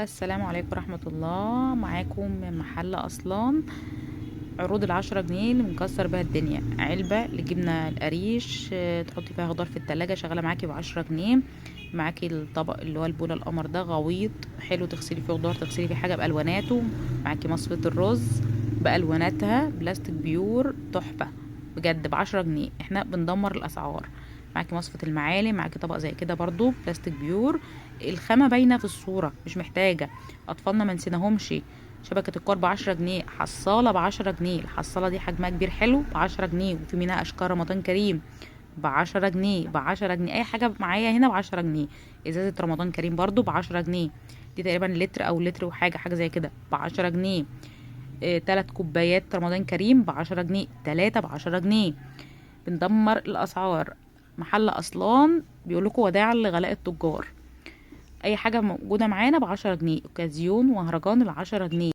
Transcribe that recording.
السلام عليكم ورحمة الله. معاكم من محل أصلان. عروض ال10 جنيه اللي مكسر بيها الدنيا. علبة لجبنة القريش، تحطي فيها خضار في التلاجة، شغالة معاكي ب10 جنيه. معاكي الطبق اللي هو البولة القمر ده، غويط حلو، تغسلي فيه خضار، تغسلي فيه حاجة بألواناته. معاكي مصفة الرز بألواناتها، بلاستيك pure، تحفة بجد، ب10 جنيه. احنا بندمر الأسعار. معاكي مصفة المعالم، معاكي طبق زي كده برضو بلاستيك pure، الخامة باينة في الصورة، مش محتاجة. أطفالنا ما نسيناهمش. شبكة الكور ب10 جنيه، حصالة ب10 جنيه، الحصالة دي حجمها كبير حلو ب10 جنيه، وفي منها أشكال. رمضان كريم ب10 جنيه، ب10 جنيه. أي حاجة معايا هنا ب10 جنيه. إزازة رمضان كريم برضو ب10 جنيه، دي تقريبا لتر أو لتر وحاجة، حاجة زي كده، ب10 جنيه. 3 كوبايات رمضان كريم ب10 جنيه، 3 ب10 جنيه. بندمر الأسعار. محل أصلان بيقولكوا وداعا لغلاء التجار. أي حاجة موجودة معانا ب10 جنيه. اوكازيون ومهرجان ال10 جنيه.